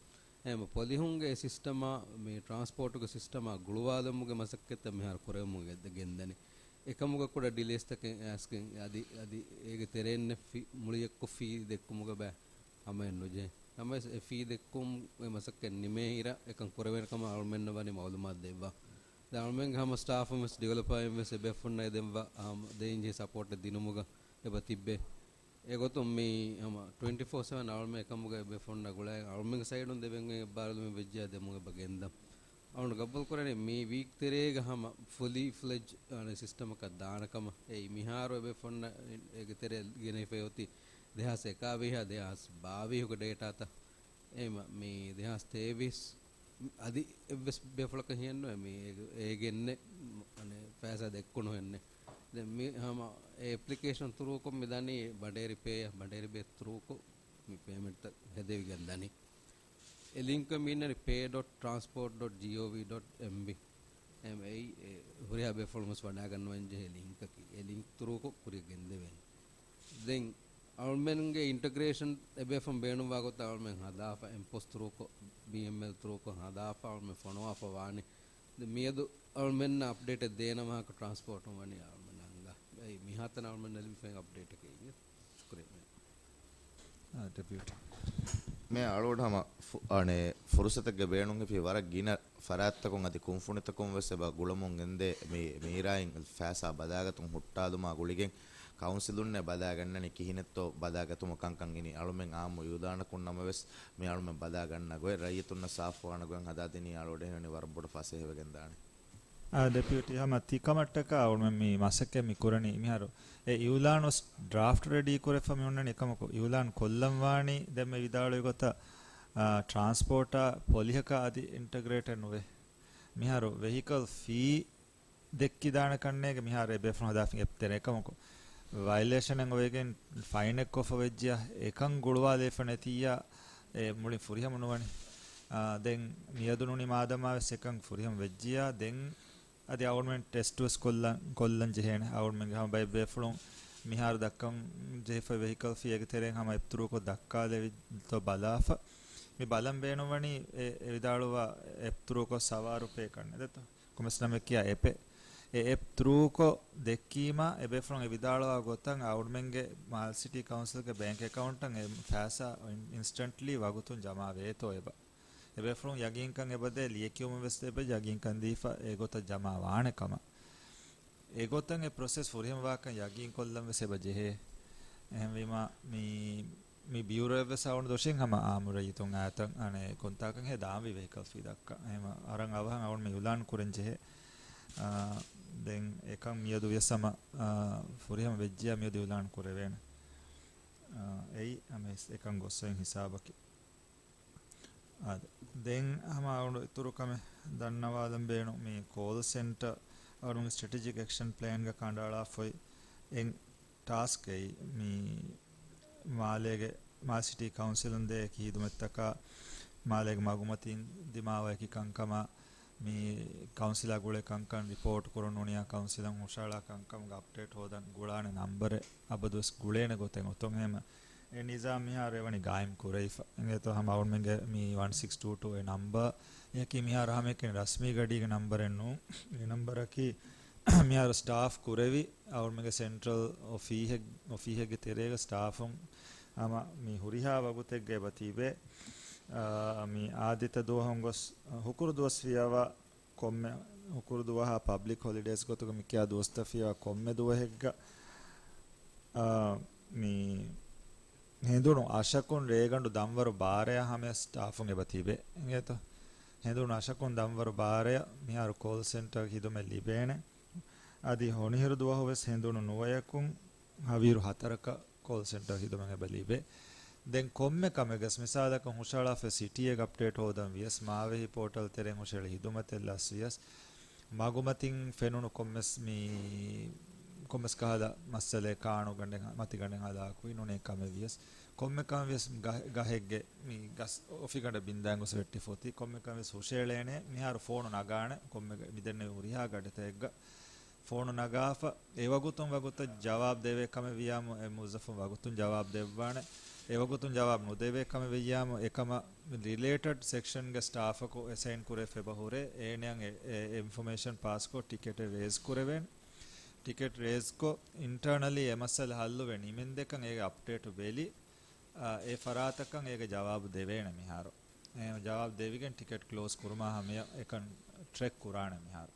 އެހެން ޕޮލިހުންގެ ސިސްޓަމާ މި ޓްރާންސްޕޯޓުގެ ސިސްޓަމާ ގުޅުވާލުމުގެ މަސައްކަތްތައް މިހާރު ކުރެވެމުން ގެ-، ގެންދަނީ. އެކަމުގަ ކުޑަ ޑިލޭސްތަކެއް އައިސްގެން އަދި، އަދި އޭގެ ތެރެއިން ފީ، މުޅިއަކު ފީ ދެއްކުމުގަ ބައެއް ހަމައެއް ނުޖެހޭ. ނަމަވެސް އެ ފީ ދެއްކުން އެ މަސައްކަތް ނިމޭ އިރަށް އެކަން ކުރެވޭނެ ކަމަށް އަޅުމެންނަށް ވަނީ މައުލޫމާތު ދެއްވާ. ދެން އަޅުމެންގެ ހަމަ ސްޓާފުން ވެސް ޑިވެލޮޕަރ އިން ވެސް އެބޭފުޅުންނަށް އެދެއްވާ ހަމަ ދޭންޖެހޭ ސަޕޯޓެއް ދިނުމުގަ އެބަ ތިއްބޭ. އެގޮތުން މި ހަމަ ޓްވެންޓީ ފޯ ސެވަން އަޅުމެން އެކަމުގަ އެބޭފުޅުންނާ ގުޅާ އަޅުމެންގެ ސައިޑުން ދެބެން އެއްބާރުލުމެއް ވެއްޖެޔާ ދެމުން އެބަ ގެންދަން. އަޅުން ގަބޫލު ކުރަނީ މި ވީކް ތެރޭގަ ހަމަ ފުލީ ފްލެޖް ސިސްޓަމަކަށް ދާނެ ކަމަށް. އެއީ މިހާރު އެބޭފުޅުންނަށް އޭގެ ތެރޭ ގެނެވިފައި އޮތީ ދެހާސް އެކާވީހާ ދެހާސް ބާވީހުގެ ޑޭޓާތައް. އެހެންވީމަ މި ދެހާސް ތޭވީސް އަދި އެއްވެސް ބޭފުޅަކަށް ހިއެއްނުވޭ މި އޭގެ، އޭގެންނެއް، އަނެއް، ފައިސާ ދެއްކުނުހެންނެއް. ދެން މި ހަމަ އެ އެޕްލިކޭޝަން ތުރޫކޮށް މި ދަނީ ބަނޑޭރި ޕޭއަށް، ބަނޑޭރި ޕޭ ތުރޫކޮށް މި ޕޭމެންޓްތައް ހެދެވިގެން ދަނީ. އެ ލިންކަށް މި އިންނަނީ ޕޭ ޑޮޓް ޓްރާންސްޕޯޓް ޑޮޓް ޖީއޯވީ ޑޮޓް އެމްބީ. އެމް އެ އެ ހުރިހާ ބޭފުޅުން ވެސް ވަޑާގަންނަވަން ޖެހޭ ލިންކަކީ. އެ ލިންކް ތުރޫކޮށް ކުރިއަށް ގެންދެވޭނެ. ދެން އަޅުމެންގެ އިންޓަގްރޭޝަން އެބޭފުޅުން ބޭނުންވާ ގޮތަށް އަޅުމެން ހަދާފަ އެމްޕޯސް ތުރޫކޮށް، ބީއެމްއެލް ތުރޫކޮށް ހަދާފަ އަޅުމެން ފޮނުވާފަ ވާނެ. ދެން މިއަދު އަޅުމެންނަށް އަޕްޑޭޓެއް ދޭނަމަ ކަ ޓްރާންސްޕޯޓުން ވަނީ އަޅުމެން އަންގާ. އެއީ މިހާތަނަށް އަޅުމެންނަށް ލިބިފައި އަޕްޑޭޓަކީ އިނގޭ. ޝުކުރިއްޔާ. އާ، ޑެޕިއުޓީ. މޭ އަޅުގަނޑު ހަމަ ފު-، އަނެއް ފުރުސަތެއްގެ ބޭނުން ހިފީ ވަރަށް ގިނަ ފަރާތްތަކުން އަދި ކުންފުނިތަކުން ވެސް އެބަ ގުޅަމުން ގެންދޭ މި، މީރާއިން ފައިސާ ބަލާގަތުން ހުއްޓާލުމާ ގުޅިގެން ކައުންސިލުންނޭ ބަލާގަންނަނީ ކިހިނެއްތޯ ބަލާގަތުމަށް ކަންކަން އިނީ އަޅުމެން އާއްމު އިއުލާނަކުން ނަމަވެސް މި އަޅުމެން ބަލާގަންނަ ގޮތް ރައްޔިތުންނަށް ސާފުވާނެ ގޮތް ހަދާދިނީ އަޅުގަނޑު އެހެން ވަރަށް ބޮޑަށް ފަސޭހަވެގެން ދާނެ. އާ، ޑެޕިއުޓީ ހަމަ ތިކަމަށްޓަކާ އަޅުމެން މި މަސައްކަތް މި ކުރަނީ މިހާރު އެ އިއުލާނު ޑްރާފްޓް ރެޑީ ކުރެފަ މި އޮންނަނީ އެކަމަކު އިއުލާން ކޮށްލަން ވާނީ ދެންމެ ވިދާޅުވި ގޮތަށް، އާ، ޓްރާންސްޕޯޓާ ޕޮލިހަކާ އަދި އިންޓަގްރޭޓެއް ނުވޭ. މިހާރު ވެހިކަލް ފީ ދެއްކިދާނެ ކަންނޭގެ މިހާރު އެބޭފުޅުން ހަދާފިން އެޕް ތެރޭ އެކަމަކު ވަޔަލޭޝަނެއް އޮވެގެން ފައިނެއް ކޮށްފަ ވެއްޖިޔާ އެކަން ގުޅުވާލެވިފަ ނެތިއްޔާ އެ މުޅިން ފުރިހަމަ ނުވަނީ. އާ، ދެން މިއަދު ނޫނީ މާދަމާ ވެސް އެކަން ފުރިހަމަ ވެއްޖިޔާ ދެން އަދި އަޅުމެން ޓެސްޓް ވެސް ކޮށްލަން، ކޮށްލަން ޖެހޭނެ. އަޅުމެންގެ ހަމަ ބައެއް ބޭފުޅުން މިހާރު ދައްކަން ޖެހިފައި ވެހިކަލް ފީއެއްގެ ތެރެއިން ހަމަ އެޕް ތުރޫކޮށް ދައްކާލެވިތޯ ބަލާފަ. މި ބަލަން ބޭނުންވަނީ އެ، އެ ވިދާޅުވާ އެޕް ތުރޫކޮށް ސަވާރު ޕޭ ކަންނޭ ދެއްތޯ. ކޮމެސް ނަމެއް ކިޔާ އެޕެއް. އެ އެޕް ތުރޫކޮށް ދެއްކީމާ އެބޭފުޅުން އެ ވިދާޅުވާ ގޮތަށް އަޅުމެންގެ މާލެ ސިޓީ ކައުންސިލްގެ ބޭންކް އެކައުންޓަށް އެ ފައިސާ އިން-، އިންސްޓަންޓްލީ ވަގުތުން ޖަމާ ވޭތޯ އެބަ. އެބޭފުޅުން ޔަގީންކަން އެބަދޭ، ލިޔެކިޔުމުން ވެސް އެބަ ޔަގީންކަން ދީފަ އެގޮތަށް ޖަމާ ވާނެ ކަމަށް. އެގޮތަށް އެ ޕްރޮސެސް ފުރިހަމަވާކަން ޔަގީންކޮށްލަން ވެސް އެބަ ޖެހޭ. އެހެންވީމާ މި، މި ބިއުރޯއަށް ވެސް އަޅުގަނޑު ދޮށީ ހަމަ އާއްމު ރައްޔިތުން އާތަން އަނެއް ކޮންތާކަށް ހޭ ދާންވީ ވެހިކަލް ފީ ދައްކަން. އެހެން އަރަން އަވަހަށް އަޅުގަނޑު މި އިއުލާން ކުރަން ޖެހޭ. އާ، ދެން އެކަން މިއަދު ވިޔަސް ހަމަ، އާ، ފުރިހަމަ ވެއްޖިޔާ މިއަދު އިއުލާން ކުރެވޭނެ. އާ، އެއީ ހަމަ އެކަން ގޮއްސައިން ހިސާބަކީ. އާދެ، ދެން ހަމަ އަޅުގަނޑު އިތުރު ކަމެއް ދަންނަވާލަން ބޭނުން. މި ކޯލް ސެންޓަރ އަޅުގަނޑުގެ ސްޓްރެޓެޖިކް އެކްޝަން ޕްލޭންގަ ކަނޑައަޅާފައި އެއް ޓާސްކެއް މި މާލޭގެ މާލެ ސިޓީ ކައުންސިލުން ދޭ އެކި ހިދުމަތްތަކާ މާލޭގެ މަގުމަތީން ދިމާވާ އެކި ކަންކަމާ މި ކައުންސިލާ ގުޅޭ ކަންކަން ރިޕޯޓް ކުރަން ނޫނިއްޔާ ކައުންސިލަށް ހުށަހަޅާ ކަންކަމުގެ އަޕްޑޭޓް ހޯދަން ގުޅާނެ ނަންބަރެއް އަބަދުވެސް ގުޅޭނެ ގޮތެއް އޮތުން. އެހެން އެ ނިޒާމް މިހާރު އެވަނީ ގާއިމް ކުރެވިފަ. އިނގޭތޯ ހަމަ އަޅުމެންގެ މި ވަން ސިކްސް ޓޫ ޓޫ އެ ނަންބަރަކީ މިހާރު ހަމައެކަނި ރަސްމީ ގަޑީގެ ނަންބަރެއް ނޫން. އެ ނަންބަރަކީ މިހާރު ސްޓާފް ކުރެވި އަޅުމެންގެ ސެންޓްރަލް އޮފީހެއް-، އޮފީހެއްގެ ތެރޭގަ ސްޓާފުން ހަމަ މި ހުރިހާ ވަގުތެއްގަ އެބަ ތިބޭ. އާ، މި އާދިއްތަ ދުވަހުން ގޮސް ހުކުރު ދުވަސް ފިޔަވާ ކޮންމެ ހުކުރު ދުވަހާ ޕަބްލިކް ހޮލިޑޭސް ގޮތުގަ މިކިޔާ ދުވަސްތައް ފިޔަވާ ކޮންމެ ދުވަހެއްގަ، އާ، މި ހެނދުނު އަށަކުން ރޭގަނޑު ދަންވަރު ބާރަޔަށް ހަމަޔަށް ސްޓާފުން އެބަ ތިބޭ. އިނގޭތޯ؟ ހެނދުނު އަށަކުން ދަންވަރު ބާރަޔަށް މިހާރު ކޯލް ސެންޓަރ ހިދުމަތް ލިބޭނެ. އަދި ހޮނިހިރު ދުވަހު ވެސް ހެނދުނު ނުވަޔަކުން ހަވީރު ހަތަރަކަށް ކޯލް ސެންޓަރ ހިދުމަތް އެބަ ލިބޭ. ދެން ކޮންމެ ކަމެއްގަސް މިސާލަކަށް ހުށަހަޅާފަ ސިޓީއެއްގެ އަޕްޑޭޓް ހޯދަން ވިޔަސް، މާވެހި ޕޯޓަލް ތެރެއިން ހުށަހެޅި ހިދުމަތެއް ލަސްވިޔަސް، މަގުމަތިން ފެނުނު ކޮންމެސް މި، ކޮންމެސް ކަހަލަ މައްސަލައެއް ކާނުގަނޑެއް މަތިގަނޑެއް ހަދާކު ނޫނޭ ކަމެއް ވިޔަސް، ކޮންމެ ކަމެއް ވިޔަސް ގަ-، ގަހެއްގެ މި ގަސް އޮފިގަނޑަށް ބިންދާން ގޮސް ވެއްޓިފަ އޮތީ، ކޮންމެ ކަމެއް ވިޔަސް ހުށައެޅޭނެ. މިހާރު ފޯނު ނަގާނެ، ކޮންމެ ގަ-، މިދެންނެވި ހުރިހާ ގަޑިތަކެއްގަ ފޯނު ނަގާފަ، އެ ވަގުތުން ވަގުތަށް ޖަވާބު ދެވޭ ކަމެއް ވިޔާމު، އެ މުވައްޒަފުން ވަގުތުން ޖަވާބު ދެއްވާނެ. އެ ވަގުތުން ޖަވާބު ނުދެވޭ ކަމެއް ވެއްޔާމު، އެކަމަށް ރިލޭޓެޑް ސެކްޝަންގެ ސްޓާފަކު އެސައިން ކުރެވިފަ އެބަ ހުރޭ، އޭނައަށް އެ، އެ އިންފޮމޭޝަން ޕާސްކޮށް ޓިކެޓެއް ރޭޒް ކުރެވޭނެ. ޓިކެޓް ރޭޒްކޮށް، އިންޓާނަލީ އެ މައްސަލަ ހައްލުވެ ނިމެންދެކަން އޭގެ އަޕްޑޭޓު ބެލި، އާ، އެ ފަރާތަކަށް އޭގެ ޖަވާބު ދެވޭނެ މިހާރު. އެ ޖަވާބު ދެވިގެން ޓިކެޓް ކްލޯޒް ކުރުމާ ހަމަޔަށް އެކަން ޓްރެކް ކުރާނެ މިހާރު.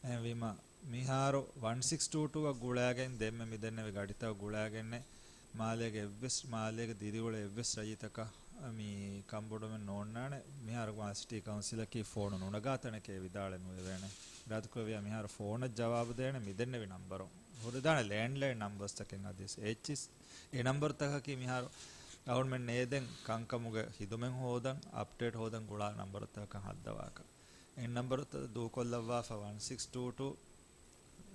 އެހެންވީމަ، މިހާރު ވަން ސިކްސް ޓޫ ޓޫ އަށް ގުޅާގެން ދެންމެ މިދެންނެވި ގަޑިތައް ގުޅާގެންނެއް މާލޭގެ އެއްވެސް، މާލޭގެ ދިރިއުޅޭ އެއްވެސް ރައްޔިތަކަށް މި ކަންބޮޑުވެން ނޯންނާނެ. މިހާރު މާލެ ސިޓީ ކައުންސިލަކީ ފޯނު ނުނަގާތަނެކޭ ވިދާޅެއް ނުވެވޭނެ. އިރާދަކުރެއްވިޔާ މިހާރު ފޯނަށް ޖަވާބު ދޭނެ މިދެންނެވި ނަންބަރު. ހުރެދާނެ ލޭންޑްލައިން ނަންބަރުސްތަކެއް އަދިވެސް އެއްޗިސް. އެ ނަންބަރުތަކަކީ މިހާރު އަޅުމެން ނޭދެން ކަންކަމުގެ ހިދުމަތް ހޯދަން، އަޕްޑޭޓް ހޯދަން ގުޅާ ނަންބަރުތަކަކަށް ހައްދަވާކަށް. އެ ނަންބަރުތައް ދޫކޮށްލައްވާފަ ވަން ސިކްސް ޓޫ ޓޫ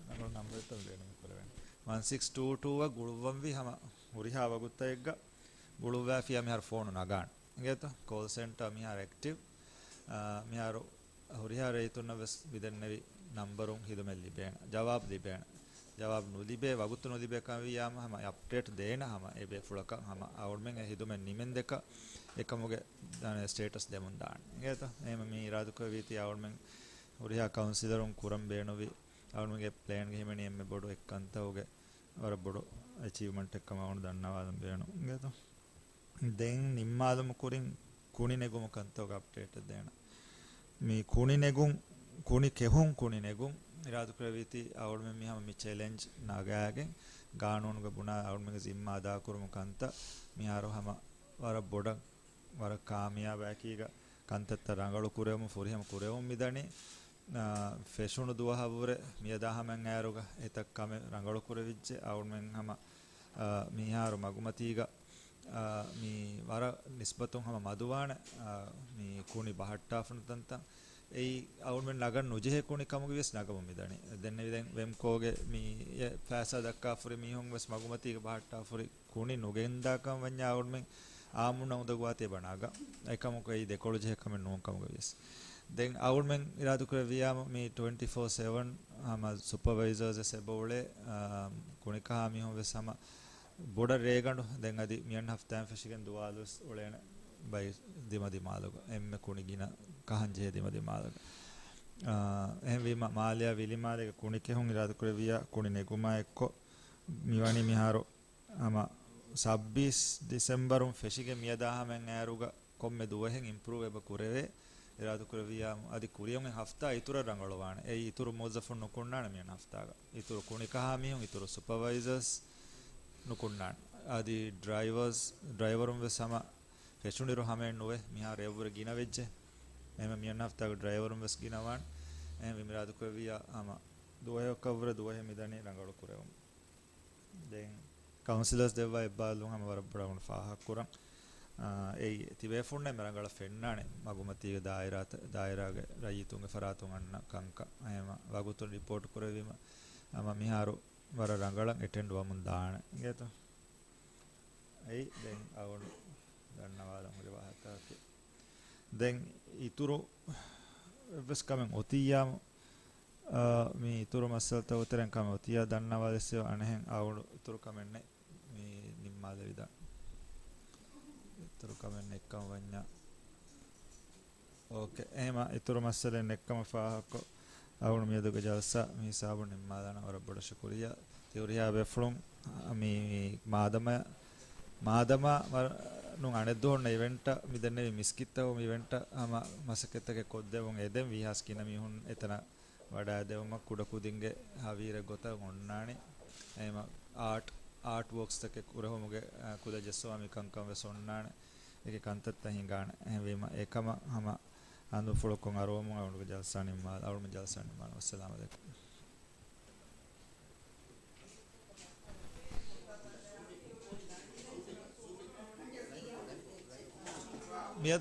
ރަނގަޅު ނަންބަރެއްތޯ ބޭނުން ކުރެވޭނެ. ވަން ސިކްސް ޓޫ ޓޫ އަށް ގުޅުއްވަންވީ ހަމަ ހުރިހާ ވަގުތަކެއްގަ ގުޅުއްވާފިޔާ މިހާރު ފޯނު ނަގާނެ. އިނގޭތަ؟ ކޯލް ސެންޓަރ މިހާރު އެކްޓިވް. އާ، މިހާރު ހުރިހާ ރައްޔިތުންނަށް ވެސް މިދެންނެވި ނަންބަރުން ހިދުމަތް ލިބޭނެ. ޖަވާބު ލިބޭނެ. ޖަވާބު ނުލިބޭ، ވަގުތު ނުލިބޭ ކަމަށް ވިޔާމަ ހަމަ އަޕްޑޭޓް ދޭނަ ހަމަ އެ ބޭފުޅަކަށް ހަމަ އަޅުމެން އެ ހިދުމަތް ނިމެންދެކަ އެކަމުގެ ސްޓޭޓަސް ދެމުން ދާނެ. އިނގޭތަ؟ އެހެން މި އިރާދަކުރެއްވީތީ އަޅުމެން ހުރިހާ ކައުންސިލަރުން ކުރަން ބޭނުންވި އަޅުމެންގެ ޕްލޭންގެ ހިމެނި އެންމެ ބޮޑު އެއްކަންތަކުގެ ވަރަށް ބޮޑު އެޗީވްމަންޓެއް ކަމަށް އަޅުގަނޑު ދަންނަވާލަން ބޭނުން. އިނގޭތަ؟ ދެން ނިންމާލުމުގެ ކުރިން ކުނި ނެގުމުގެ ކަންތަކުގެ އަޕްޑޭޓެއް ދޭނަ. މި ކުނި ނެގުން، ކުނި ކެހުން ކުނި ނެގުން އިރާދަކުރެއްވީތީ އަޅުމެން މި ހަމަ މި ޗެލެންޖް ނަގާގެން ގާނޫނުގަ ބުނާ އަޅުމެންގެ ޒިންމާ އަދާކުރުމުގެ ކަންތައް މިހާރު ހަމަ ވަރަށް ބޮޑަށް ވަރަށް ކާމިޔާބަކީގަ ކަންތައްތައް ރަނގަޅު ކުރެވުމުން ފުރިހަމަ ކުރެވުން މިދަނީ. އާ، ފެށުނު ދުވަހަށްވުރެ މިއަދާ ހަމައަށް އައިރުގަ އެތައް ކަމެއް ރަނގަޅު ކުރެވިއްޖެ. އަޅުމެން ހަމަ، އާ، މިހާރު މަގުމަތީގަ، އާ، މި ވަރަށް ނިސްބަތުން ހަމަ މަދުވާނެ، އާ، މި ކުނި ބަހައްޓާފަ ނުތަންތަން. އެއީ އަޅުމެން ނަގަން ނުޖެހޭ ކުނި ކަމުގަ ވިޔަސް ނަގަމުން މިދަނީ. ދެންނެވި ދެން ވެމްކޯގެ މި އެ ފައިސާ ދައްކާފަ ހުރި މީހުން ވެސް މަގުމަތީގަ ބަހައްޓާފަ ހުރި ކުނި ނުގެންދާކަން ވަންޏާ އަޅުމެން އާއްމުންނަށް އުނދަގޫވާތީ އެބަ ނަގާ. އެކަމަކު އެއީ ދެކޮޅު ޖެހޭ ކަމެއް ނޫން ކަމުގަ ވިޔަސް. ދެން އަޅުމެން އިރާދަކުރެއްވިޔާމު މި ޓްވެންޓީ ފޯ ސެވަން ހަމަ ސުޕަވައިޒާސް ވެސް އެބަ އުޅޭ، އާ، ކުނިކަހާ މީހުން ވެސް ހަމަ ބޮޑަށް ރޭގަނޑު ދެން އަދި މިއަންނަ ހަފްތާއިން ފެށިގެން ދުވާލު ވެސް އުޅޭނެ ބައި ދިމަދިމާލުގަ. އެންމެ ކުނި ގިނަ ކަހަން ޖެހޭ ދިމަދިމާލުގަ. އާ، އެހެންވީމަ މާލެއާ ވިލިމާލޭގެ ކުނިކެހުން އިރާދަކުރެއްވިޔާ ކުނި ނެގުމާ އެއްކޮށް މިވަނީ މިހާރު ހަމަ ސައްބީސް ޑިސެމްބަރުން ފެށިގެން މިއަދާ ހަމައަށް އައިރުގަ ކޮންމެ ދުވަހެއް އިމްޕްރޫވް އެބަ ކުރެވޭ. އިރާދަކުރެއްވިޔާ އަދި ކުރިއަށް އޮތް ހަފްތާ އިތުރަށް ރަނގަޅުވާނެ. އެއީ އިތުރު މުވައްޒަފުން ނުކުންނާނެ މިއަންނަ ހަފްތާގަ. އިތުރު ކުނިކަހާ މީހުން، އިތުރު ސުޕަވައިޒާސް ނުކުންނާނެ. އަދި ޑްރައިވަރސް، ޑްރައިވަރުން ވެސް ހަމަ ފެށުނިއިރު ހަމައެއް ނުވޭ. މިހާރު އެއަށްވުރެ ގިނަ ވެއްޖެ. އެހެންވެ މިއަންނަ ހަފްތާގަ ޑްރައިވަރުން ވެސް ގިނަވާނެ. އެހެންވެ މި އިރާދަކުރެއްވިޔާ ހަމަ ދުވަހަކަށްވުރެ ދުވަހެއް މިދަނީ ރަނގަޅު ކުރެވުން. ދެން ކައުންސިލަރސް ދެއްވާ އެއްބާރުލުން ހަމަ ވަރަށް ބޮޑަށް ފާހަގަކުރަން. އާ، އެއީ ތިބޭފުންނަށް އެންމެ ރަނގަޅަށް ފެންނާނެ މަގުމަތީގެ ދާއިރާތަ-، ދާއިރާގެ ރައްޔިތުންގެ ފަރާތުން އަންނަ ކަންކަން. އެހެންވެ ވަގުތުން ރިޕޯޓް ކުރެވީމަ ހަމަ މިހާރު ވަރަށް ރަނގަޅަށް އެޓެންޑް ވަމުން ދާނެ. އިނގޭތޯ؟ އެއީ ދެން އަޅުގަނޑު ދަންނަވާލަން ހުރި ވާހަކައަކީ. ދެން އިތުރު އެއްވެސް ކަމެއް އޮތިއްޔާމު، އާ، މި އިތުރު މައްސަލަތަކުގެ ތެރެއިން ކަމެއް އޮތިއްޔާ ދަންނަވާލެއްސެވެ. އަނެއްހެން އަޅުގަނޑު އިތުރު ކަމެއް ނެތް. މި ނިންމާލެވިދާނެ. އިތުރު ކަމެއް ނެތްކަމަށް ވަންޏާ. އޯކޭ. އެހެމަ އިތުރު މައްސަލައެއް ނެތްކަމަށް ފާހަގަކޮށް، އަޅުގަނޑު މިއަދުގެ ޖަލްސާ މި ހިސާބުން ނިންމާލާނަން. ވަރަށް ބޮޑަށް ޝުކުރިއްޔާ. ތި ހުރިހާ ބޭފުޅުން މި މާދަމާ، މާދަމާ ވަރަށް ނޫން އަނެއްދުވަހު އޮންނަ އިވެންޓަށް މި ދެންނެވި މިސްކިތްތަކުގެ އިވެންޓަށް ހަމަ މަސައްކަތްތަކެއް ކޮށްދެވުން އެދެން ވީހާވެސް ގިނަ މީހުން އެތަނަށް ވަޑައިދެވުމަށް ކުޑަކުދިންގެ ހަވީރެއް ގޮތަށް އޮންނާނެ. އެހެމަ އާޓް، އާޓް ވޯކްސްތަކެއް ކުރެހުމުގެ، އާ، ކުލަ ޖެއްސުމާ މި ކަންކަން ވެސް އޮންނާނެ. އެކި ކަންތައްތައް ހިނގާނެ. އެހެންވީމަ އެކަމަށް ހަމަ އަނދުންފުޅުކޮށް އަރުވަމުން އަޅުގަނޑުގެ ޖަލްސާ ނިންމާ، އަޅުގަނޑު ޖަލްސާ ނިންމާނެ. ވައްސަލާމް އަލައިކުމް. މިއަދު